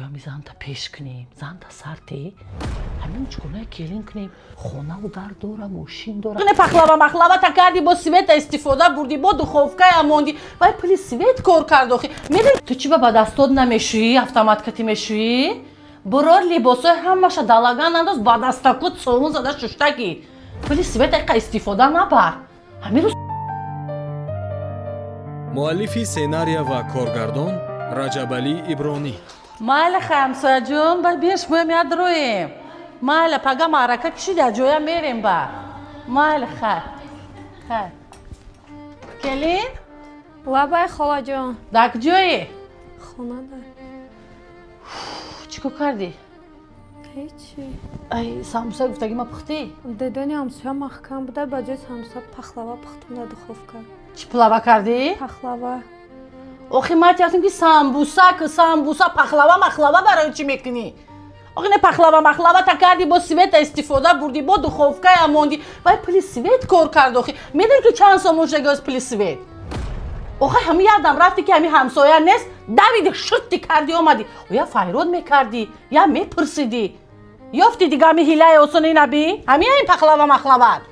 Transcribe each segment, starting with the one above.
Биёми занта пеш кунем, занта сарте ҳамин чугуна келин кунем. Хонаву дар дора, мошин дора. Не, пахлава махлава та кардӣ, бо света истифода бурдӣ, бо духовкая мондӣ, вай пули свет кор кард. Охи медони, ту чӣ ба дастот намешӯӣ, автоматкати мешӯӣ? Бурор, либосҳои ҳамаша далаган андоз, ба дастаку совун зада шуштагӣ. Пули света иқа истифода набар. Ҳамин рӯз. Муаллифи сценария ва коргардон Раҷабалӣ Ибронӣ. Майла, хай, ҳамсояҷон, ба беш моям ядроем. Майла, пага маърака кишиди, аз ҷоя мерем ба. Майла, хай, хай, келин. Лабай, холаҷон. Дар куҷое? Хонада. Чӣ кор кардӣ? Ҳечи. Ай, самбуса гуфтагӣ ма пухтӣ? Дедони ҳамсоя маҳкам буда, ба ҷои самбуса пахлава пухтам дар духовка. Чӣ пулава кардӣ? Пахлава. Охи ма тиҳастем, ки самбуса ку, самбуса. Пахлава махлава барои чӣ мекунӣ? Охи не, пахлава махлава та кардӣ, бо света истифода бурдӣ, бо духовкая мондӣ, вай пули свет кор кард. Охи медонӣ, ки чанд сомон шудагиост пули свет? Охи ҳами ядам рафтӣ, ки ҳами ҳамсоя нест, давиди, шутти кардӣ, омадӣ. Я файрод мекардӣ, я мепурсидӣ, ёфти дига. Ҳами ҳилаи осони наби ҳами ин пахлава махлават.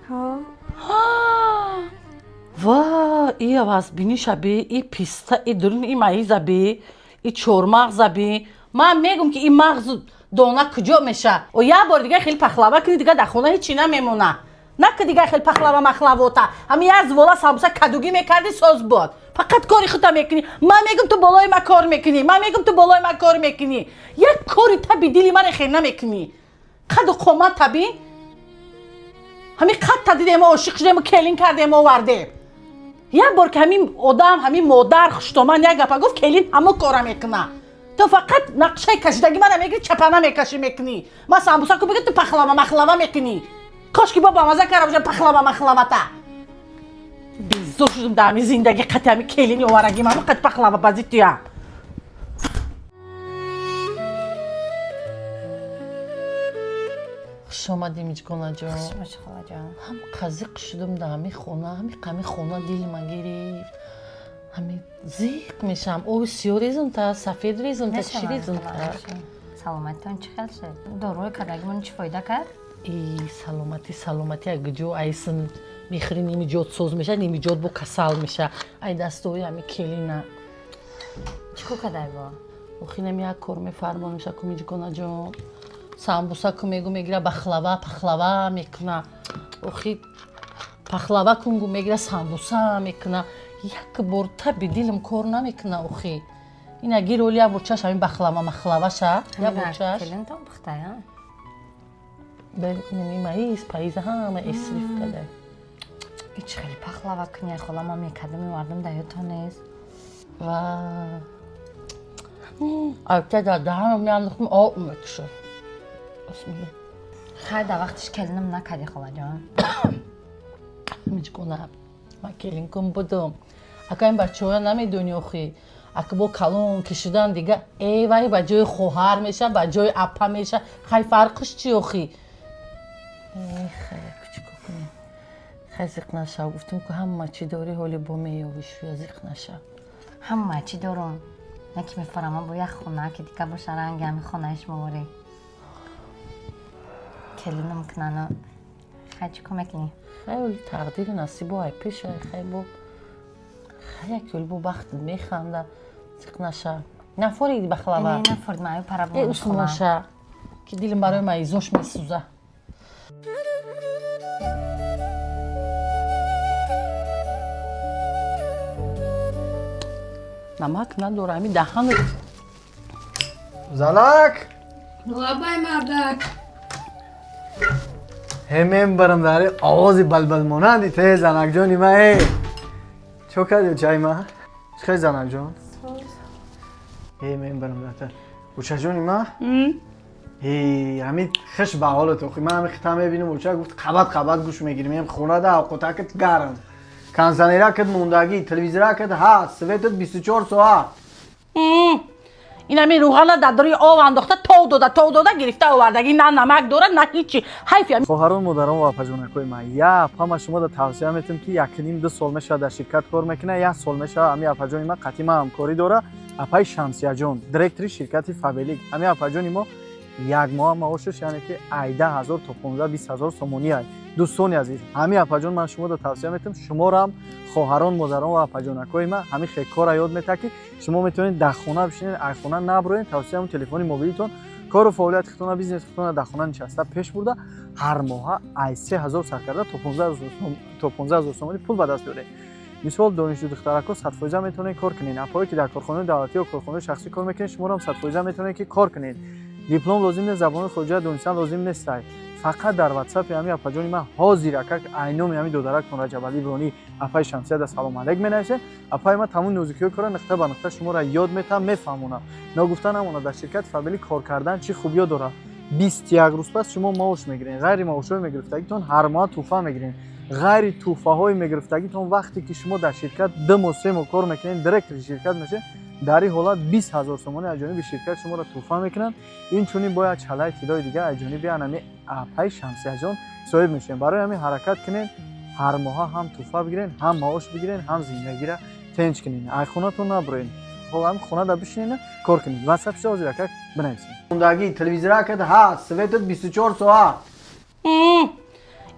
Ҳа. Ва и авазбиниша би, и писта, и дурун, и маиза би, и чормағза би. Ман мегум, ки и мағзу дона куҷо меша? О, як бор дига хеле пахлава кунӣ, дига дар хона ҳечи намемона. Нака дига хеле пахлава махлавота. Ҳами як звола самбуса кадугӣ мекардӣ, соз буд. Фақат кори худта мекунӣ. Ман мегум, ту болои ма кор мекунӣ, ман мегум, ту болои ма кор мекунӣ. Як кори таби дили маре хел намекунӣ. Қаду қомат табин, ҳамин қадта дидем, ошиқ шудем, келин кардем, овардем. Як бор ки ҳамин одам, ҳамин модар хуштоман як гапа гуфт, келин ҳамо кора мекуна. Ту фақат нақшаи кашидагӣ мара мегири, чапана мекашӣ, мекунӣ. Ман самбуса ку бигӣ, ту пахлава махлава мекунӣ. Кошки бо бамаза кара бошам пахлава махлавата. Безор шудам дар ҳамин зиндагӣ қати ҳамин келини оварагӣ ман, қати пахлава бази туям. Хуш омадӣ, Миҷгонаҷон. Хуш бошӣ, холаҷон. Ҳам қазиқ шудам дар ҳамин хона, ҳами қами хона дилма гирифт. Ҳами зиқ мешавам. Оби сиёҳ резумта, сафед резумта, чӣ резумта? Саломатитон чӣ хел шуд? Доруи кардагимон чӣ фоида кард? И саломатӣ, саломатӣ як ҷо айсин мехӯри, нимиҷот соз меша, нимиҷот бо касал меша. Ай дастои ҳами келина. Чӣ кор кардай бо? Охинам як кор мефармонеша ку, Миҷгонаҷон. Самбуса ку мегу, мегира, бахлава пахлава мекуна. Охи пахлава кунгу, мегира, самбуса мекуна. Як бор таби дилам кор намекуна. Охи ина гир, оли як бор чаш ҳамин бахлава махлаваша, як бор чаш. Келинтон пухтая? Маиз паиза ҳама эсриф када. Ич хеле пахлава куни, хола, ма мекардам, мевардам, да ёдтон нест? Ва албатта, дар даҳанам меандохтам, об мекушад. Хай, да вақтиш келинам накарди, холаҷон. Миҷгона, ман келинкун будум. Ака, ин бачаҳоя намедони. Охи ака бо калон кишидан дига, э вай ба ҷои хоҳар меша, ба ҷои апа меша. Хай, фарқиш чи охи? Хай, чико кунем? Хай, зиқ нашав. Гуфтум ку, ҳама чӣ дорӣ, ҳоли бо меёвӣ, шӯя, зиқ нашав. Ҳама чӣ дорум, не ки мефаҳмам, бо як хона ки дига боша, ранги ҳами хонаи шумоворӣ келинам кунану. Хай, чӣ кор мекунӣ? Хай, оли тақдиру насибо ай пеша. Хай, бо хай, як ёли бо бахт механда. Зиқ наша. Нафорид бахлава? Не, нафорид, ман аю пара. Э, усмоша, ки дилам барои маизош месӯза. Намак надора ҳами даҳану. Занак! Лабай, мардак. Ҳемем барам дари овози балбалмонанди те, занакҷони ма. Э, чо кардӣ, чай ма? Чӣ хел, занакҷон? Ҳемем барам дата, учаҷони ма. Э, ҳамин хиш ба ҳолат. Охи ман ҳами хита мебинам, уча гуфт, қабат қабат гӯш мегирим. Ем хонада авқотакат гарм, кондиционеракат мондагӣ, телевизоракат ҳаст, светат 24 соат. Ин ҳами рӯғана дар даруи об андохта, тов дода, тов дода, гирифта овардагӣ, на намак дорад, на ҳичи. Ҳайфи ҳами. Хоҳарон, модарон ва апаҷонакҳои ман, я апама шумо да тавсия метам, ки 1,5-2 сол мешавад дар ширкат кор мекунад, як сол мешавад ҳами апаҷони ман қатъи ман ҳамкорӣ дора. Апаи Шамсияҷон, директори ширкати Фабелик. Ҳами апаҷони мо як моҳа маошаш, яъне ки 18 000 то 15-20 000 сомонӣ ай. Дӯстони азиз, ҳами апаҷон ман шумо да тавсия метам, шуморам, хоҳарон, модарон ва апаҷонакҳои ман, ҳами хел кора ёд метаҳад, ки шумо метавонед дар хона бишинед, ай хона наброед, тавсияам телефони мобилитон кору фаъолияти худтона, бизнеси худтона дар хона нишаста пеш бурда, ҳар моҳа ай 3000 сар карда то 15 000 сомонӣ пул ба даст биёред. Мисол, донишҷӯ духтаракҳо 100% метавонед кор кунед. Апое ки дар корхонаи давлатӣ ё корхонаи шахсӣ кор мекунед, шуморо ҳам 100% метавонед ки кор кунед. Диплом лозим нест, забони хориҷа донистан лозим нестай. Фақат дар ватсапи ҳами апаҷони ман ҳозир акак айноми ҳами додарактон Раҷабалӣ Ибронӣ, апаи Шамсия да салом алейк менависед. Апаи ман тамоми нозукиҳои кора нуқта ба нуқта шуморо ёд метаҳам, мефаҳмонам. Ногуфта намонад, дар ширкати Фабелӣ кор кардан чӣ хубиё дорад: 21 рӯз пас шумо маош мегиред, ғайри маошҳои мегирифтагитон ҳар моҳ тӯҳфа мегиред. Ғайри тӯҳфаҳои мегирифтагитон, вақте ки шумо дар ширкат 2 моҳ, 3 моҳ кор мекунед, директори ширкат мешавед, дар ин ҳолат 20 000 сомонӣ аз ҷониби ширкат шуморо тӯҳфа мекунанд. Инчунин бояд чалаи тиллои дигар аз ҷониби анами апаи Шамсияҷон соҳиб мешавед. Барои ҳамин ҳаракат кунед, ҳар моҳа ҳам тӯҳфа бигиред, ҳам маош бигиред, ҳам зиндагиро тенҷ кунед, ай хонатон наброед, ҳам хонада бишинед, кор кунед. Ватсапша ҳозир акак бинависед. Хондагӣ телевизоракат ҳаст, светат 24 соат.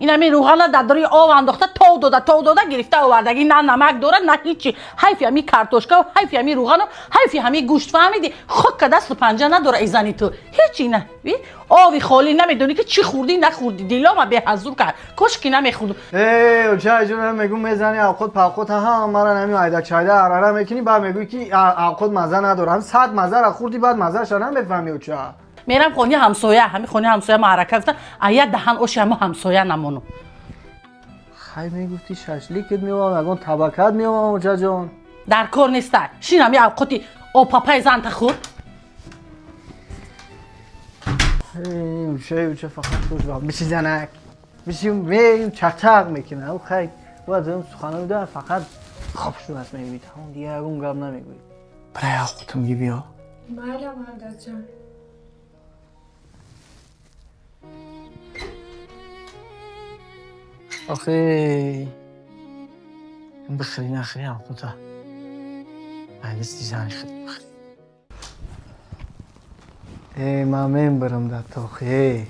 Ин ҳами рӯғана дар даруи об андохта, тов дода, тов дода, гирифта овардагӣ, на намак дорад, на ҳичи. Ҳайфи ҳами картошка, ҳайфи ҳами рӯғану ҳайфи ҳами гӯшт, фаҳмидӣ? Хока дасту панҷа надора изани ту, ҳечи на. Ови холӣ, намедонӣ ки чӣ хӯрдӣ, нахӯрдӣ. Дилома беҳазур кард, кошки намехӯрдум. Э, очаҷон, мегӯ мезани авқот павқот, ҳа, мара нами айдачайда арара мекунӣ, баъд мегӯӣ ки авқот маза надорам. Сад мазара хӯрдӣ, баъд мазаша намефаҳмӣ, оча. Мерам хони ҳамсоя, ҳами хони ҳамсоя маърака гуфтан, ая даҳан оши ҳамо ҳамсоя намонум. Хай, мегуфтӣ шашликет меовам, ягон табакат меовам, очаҷон. Дар кор неста, шин, ҳами авқоти опапаи занта хӯр. Уча, уча, фақат хуш биши, занак биши, меем чақчақ мекунам. Хай, бояд сухано да, фақат хоб шудааст мегӯӣ, тамом, дига ягон гап намегӯӣ. Бирай авқотам ги биё. Майла, мардаҷон. Охе, бихӯри, нахӯри, авқота майдисти зани худ бихӯри. Э, ман мебарам да тохе.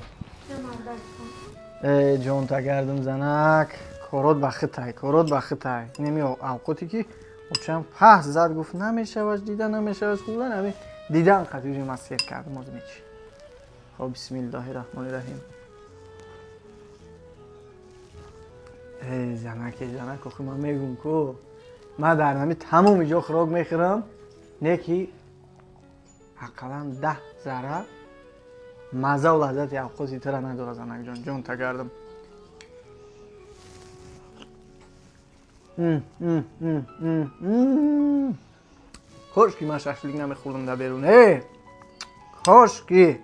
Э, ҷонта гардам, занак, корот ба хитай, корот ба хитай. Инами авқоте ки очам паҳс зад, гуфт намешавад дида, намешавад хӯрдан, ами дидан қатиҷи ман сер кардам. Оз мечи. Хоб, бисмиллоҳи раҳмони раҳим. Э, занак, э, занак, охи ман мегум ку, ман дар ҳами тамоми ҷо хӯрок мехӯрам, не ки ақаллан 10 зарра маззаву лаззати авқоти тура надора, занакҷон, ҷонта гардам. Кош ки ман шашлик намехӯрдам дар берун. Э, кош ки,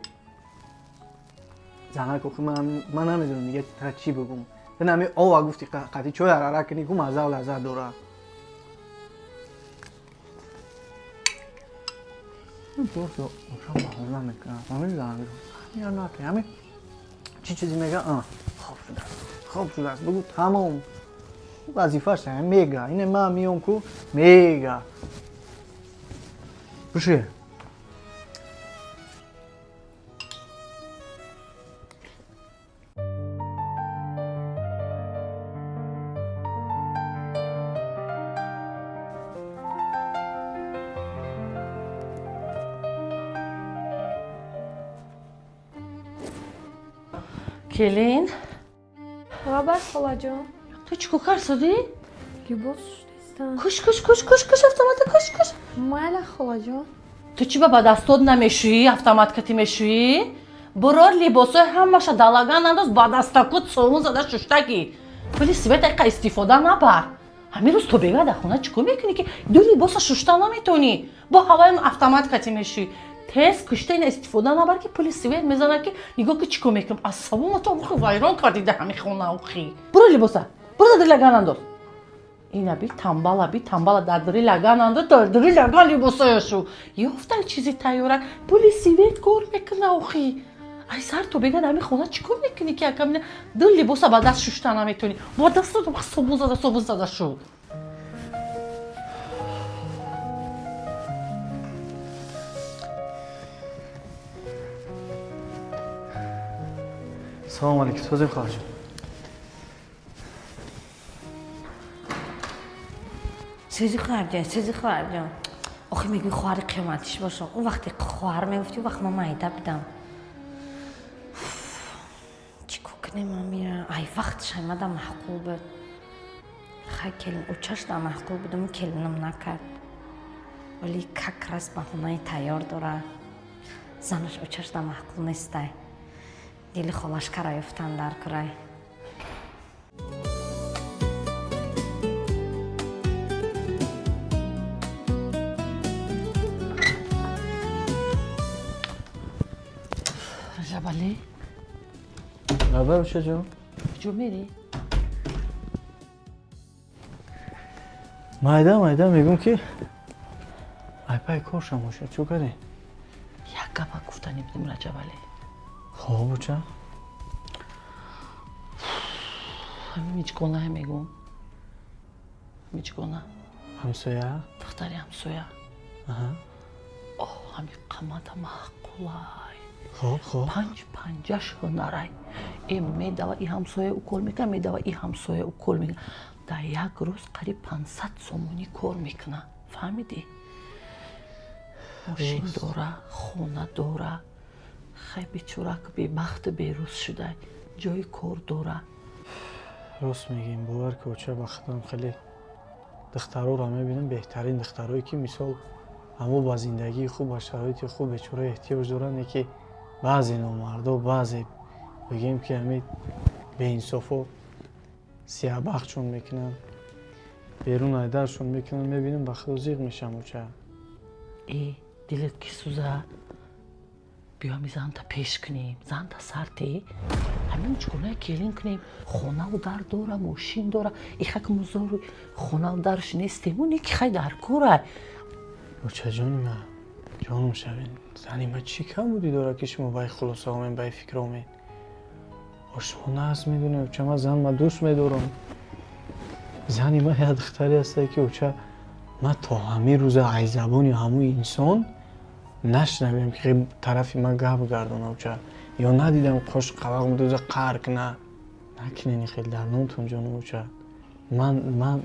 занак, охи ман намедонам дига тра чӣ бигум. Ту нами ова гуфти, қати чой арара кунӣ ку, маззаву лаззат дора. Баҳона мекунам, ҳами чӣ чизе мега, хоб шудааст, хоб шудааст, бугу, тамом, вазифааш мега. Ине ман миём ку, мега, биши. Келин. Лабай, холаҷон. Ту чӣ кор кардӣ? Либос шустистам. Куш, куш, куш, куш, куш, автомата куш, куш. Майла, холаҷон. Ту чӣ ба дастот намешӯӣ, автомат кати мешӯӣ? Бурор, либосҳои ҳамаша далаган андоз, ба дастакут совун зада шуштагӣ. Пули света иқа истифода набар. Ҳамин рӯз то бега дар хона чӣ кор мекунӣ, ки ду либоса шушта наметонӣ? Бо ҳаваи автомат кати мешӯӣ. Тез кушта, ина истифода набар, ки пули свет мезанад, ки нигоҳ ки чӣ кор мекунам. Асабомато охи вайрон кардӣ дар ҳамин хона охи. Буро, либоса буро, дар лаган андоз. Ина би тамбала, би тамбала дар дури лаган анду, дар дури лаган либосояшу. Ёфтай чизи тайёрак, пули свет кор мекуна охи. Ай сар то бега дар хона чӣ кор мекунӣ ки акам ду либоса ба даст шушта наметонӣ. Бо даст собун зада, собун зада шуд. Салом алейкум, созем хоҳарҷон. Сӯзи хоҳарҷон, сӯзи хоҳарҷон. Охи мегӯи хоҳари қиёматиш бошам. Он вақте хоҳар мегуфти, он вақт ман майда будам. Чӣ кор кунем амира? Ай вақташ аймада маъқул буд. Хай келин очаш да маъқул будам, келинам накард. Вале как раз баҳонаи тайёр дора. Занаш очаш да маъқул нестай. Дили холаш кара ёфтан дар курай. Раҷабалӣ, Лабай, очаҷон. Куҷо мерӣ? Майда майда мегӯм ки айпай коршам боша, чӯ кардем? Як гапа гуфтанӣ будем, Раҷабалӣ. Хоб, оча. Ҳамин миҷгонае мегӯм. Миҷгона. Ҳамсоя? Духтари ҳамсоя. Аҳа. Оҳ, ҳамин қамата маъқулай. Хоб, хоб. Панҷ панҷаш ҳунарай. Э медава и ҳамсоя ӯ кор мекунад, медава и ҳамсоя ӯ кор мекунад. Дар як рӯз қариб 500 сомонӣ кор мекунад. Фаҳмидӣ? Мошин дора, хона дора. Хай бечорак бебахту берӯз шуда. Ҷои кор дора. Рост мегӯем, бовар ки оча, ба худам хеле духтароро мебинам, беҳтарин духтарое ки мисол ҳамо ба зиндагии хуб, ба шароити хуб бечора эҳтиёҷ доранд, ки баъзе номардо, баъзе бигем ки ҳамин беинсофо сияҳбахтшон мекунанд, берун айдаршон мекунанд, мебинам ба худо зиқ мешам, оча. Э, дилат ки сӯза, биё ҳами занта пеш кунем, занта сарте, ҳамин чугуная келин кунем, хонаву дар дора, мошин дора, ихак музору хонаву дарш нестему, неки хай дар корай. Очаҷони ман, ҷонум шавен, зани ман чӣ камбудӣ дорад ки шумо ба ин хулоса омед, ба ин фикр омед? О, шумо нағз медонед, оча, ман зан ман дӯст медорам. Зани ман як духтаре ҳастае ки оча, ман то ҳамин рӯза аз забони ҳамун инсон нашнавем ки тарафи ман гап гардона, оча, ё надидам қош қабақ дуза қаҳр куна. Накунен хел дар номтон, ҷонум оча. Ман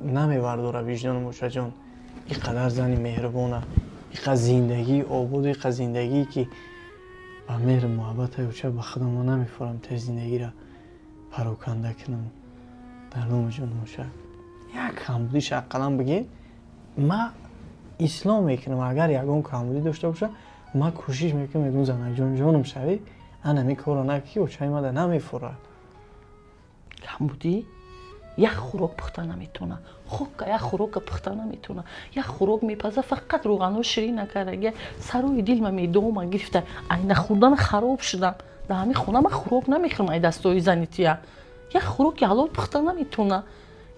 намевардора виҷдонам, очаҷон. Ин қадар зани меҳрубона, ин қадар зиндагии ободу, ин қадар зиндагие ки ба меҳру муҳаббате, оча, ба худам ман намефорам тез зиндагиро пароканда кунам. Дар номи ҷонум, оча, як камбудиш ақаллан бигем, ман ислом мекунам, агар ягон камбудӣ дошта боша, ман кӯшиш мекунам, мегӯм занакҷон, ҷонум шавӣ, ан ҳамин корро накӣ, очаи мада намефорад. Камбудӣ? Як хӯрок пухта наметавона. Хока як хӯрока пухта наметавона. Як хӯрок мепаза, фақат рӯғанҳо ширин накардаги. Сарои дилма медома гирифта. Ай нахӯрдана хароб шудам. Дар ҳамин хона ман хӯрок намехӯрам ай дастои зани тия. Як хӯроки ҳалол пухта наметавона.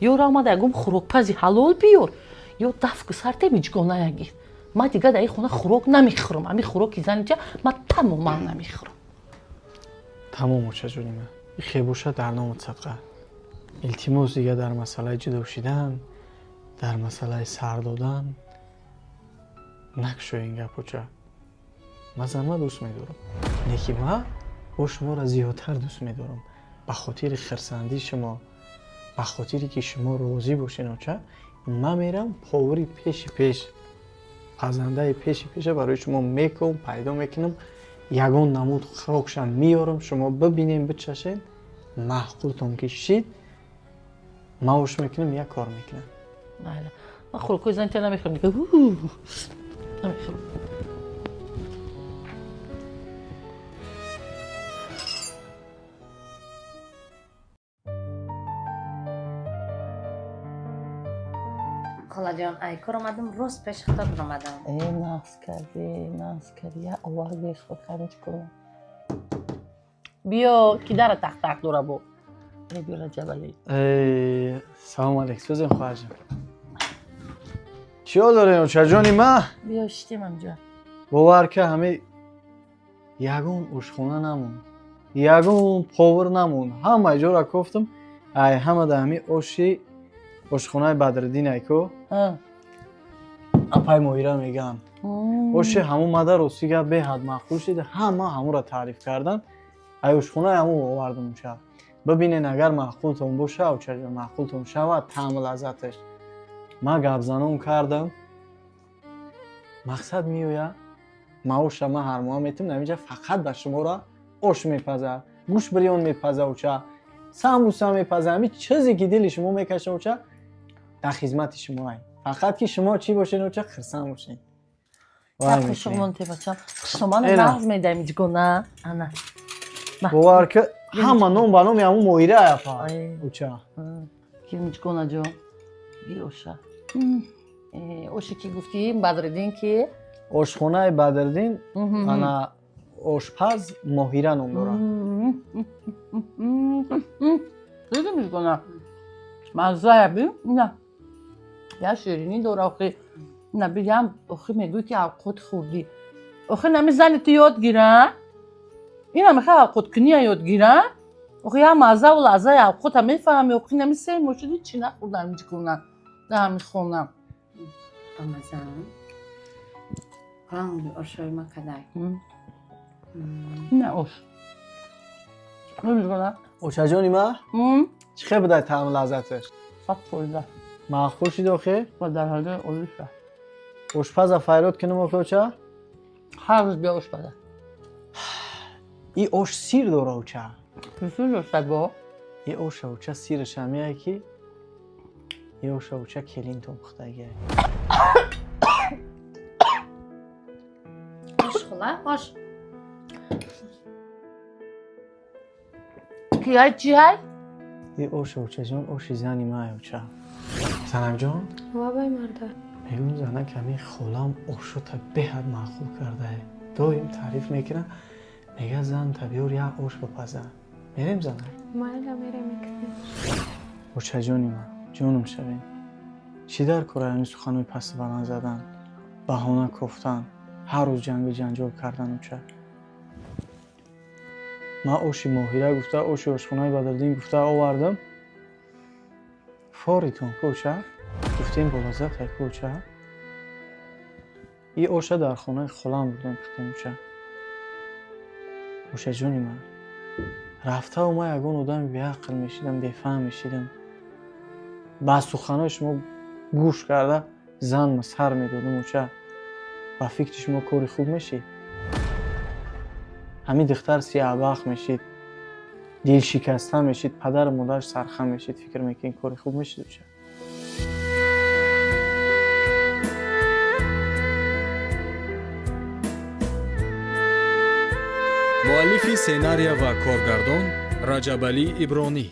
Ё равмада ягон хӯрокпази ҳалол биёр, ё дафку сарте миҷгоная гир. Ман дигар дар ин хона хӯрок намехӯрам. Ҳамин хӯроки зани тия ман тамоман намехӯрам. Тамом, очаҷони ман, ихе бошад, дар номат садқа. Илтимос, дигар дар масъалаи ҷудо шидан, дар масъалаи сар додан накушои ин гап, оча. Ман занма дӯст медорам, не ки ман бо шуморо зиёдтар дӯст медорам. Ба хотири хирсандии шумо, ба хотире ки шумо розӣ бошен, оча, ман мерам повари пеши пеш, пазандаи пеши пеша барои шумо мекунам, пайдо мекунам, ягон намуд хӯрокшам меёрам, шумо бибинем, бичашед, маъқултон ки шид, маош мекунам, як кор мекунам. Майла. Ман хӯрокҳои зани тия намехӯрам дигар. Намехӯрам. Холаҷон, ай кор омадам, рост пеши худо омадам. Э, нағз кардӣ, нағз кардӣ. Як овоз бехӯр кардем, чӣ кунам? Биё, ки дара тақ-тақ дора бо. Биё, Раҷабалӣ. Салом алейк, сӯзем, хоҳарҷон. Чиё дорем, очаҷони ма? Биё, шитем амҷа. Бовар ка, ҳами ягон ошхона намонд, ягон повар намонд, ҳама ҷора кофтам. Ай ҳама да ҳами оши ошхонаи Бадриддин айко, апай Моҳира мегӯянд, оши ҳамун мада рости гап беҳад маъқул шид, ҳама ҳамура таъриф кардан. Ай ошхонаи ҳамун овардам шаб. Бибинен, агар маъқултон боша, очаҷон, маъқултон шавад таъму лаззаташ. Ман гапзанон кардам, мақсад меояд, маоша ман ҳар моҳ метум, намиҷа фақат ба шуморо ош мепазад, гӯшт бирён мепаза оча, самбуса мепаза, ҳамин чизе ки дили шумо мекаша, оча, дар хизмати шумоай. Фақат ки шумо чӣ бошед, оча, хирсан бошед. Вай мекунем. Хушумон тебачам. Хушумон. Эна. Нағз медаем иҷгона. Ана. Бовар ки, ҳама ном ба номи ҳамун Моҳира апа. Ай. Оча. Гир, миҷгона ҷон. Гир оша. Оши ки гуфтӣ, Бадриддин ки? Ошхонаи Бадриддин, ана ошпаз Моҳира ном дорад. Диди, миҷгона. Маззая би? На. Я ширинӣ дора охи. На биям, охи мегӯй ки авқот хӯрдӣ. Охи нами зани ту ёд гира? Ина мехоҳ авқоткуния ёд гира? Охи я маззаву лаззаи авқота мефаҳми, охи нами се моҳ шуди чӣ нахӯрдам, миҷгона. Дар ҳами хона. Бамазан ранги ошои ма кадай. На ош. Миҷгона. Очаҷони ма, чӣ хел будай таъму лаззаташ? 100%. Маъқул шид охе? Ва дар ҳалгаи олиша. Ошпаза файрод кунем охе, оча? Ҳар рӯз бия ошпаза. И ош сир дора, оча. Писур дошта бо? И оша, оча, сираш ҳамияе ки и оша, оча, келинтон пухтагия. Ош хула, ош. Ки ай чи ай? И оша, очаҷон, оши зани май, оча. Занакҷон. Лабай, марда. Мегӯм, занак, ҳамин холам ошота беҳад маъқул кардае, доим таъриф мекунад, мега зан та биёр, як ош бипаза. Мерем, занак? Майла, мерем, мекунем. Очаҷони ман, ҷонум шавем, чӣ дар кора ҳамин суханҳои пасту баланд задан, баҳона кофтан, ҳар рӯз ҷангу ҷанҷол кардан, оча? Ман оши Моҳира гуфта, оши ошхонаи Бадриддин гуфта овардам. Форитон ку, оча, гуфтем болаззат ку, оча. И оша дар хонаи холам бурдем, пухтем, оча. Очаҷони ман, рафтаву ман ягон одами беақл мешидам, бефаҳм мешидам, ба суханҳои шумо гӯш карда занма сар медодам, оча, ба фикри шумо кори хуб мешид? Ҳамин духтар сиҳабахт мешид, дилшикаста мешид, падару модараш сархам мешид. Фикр мекунед, кори хуб мешид, оча? Муаллифи сценария ва коргардон Раҷабалӣ Ибронӣ.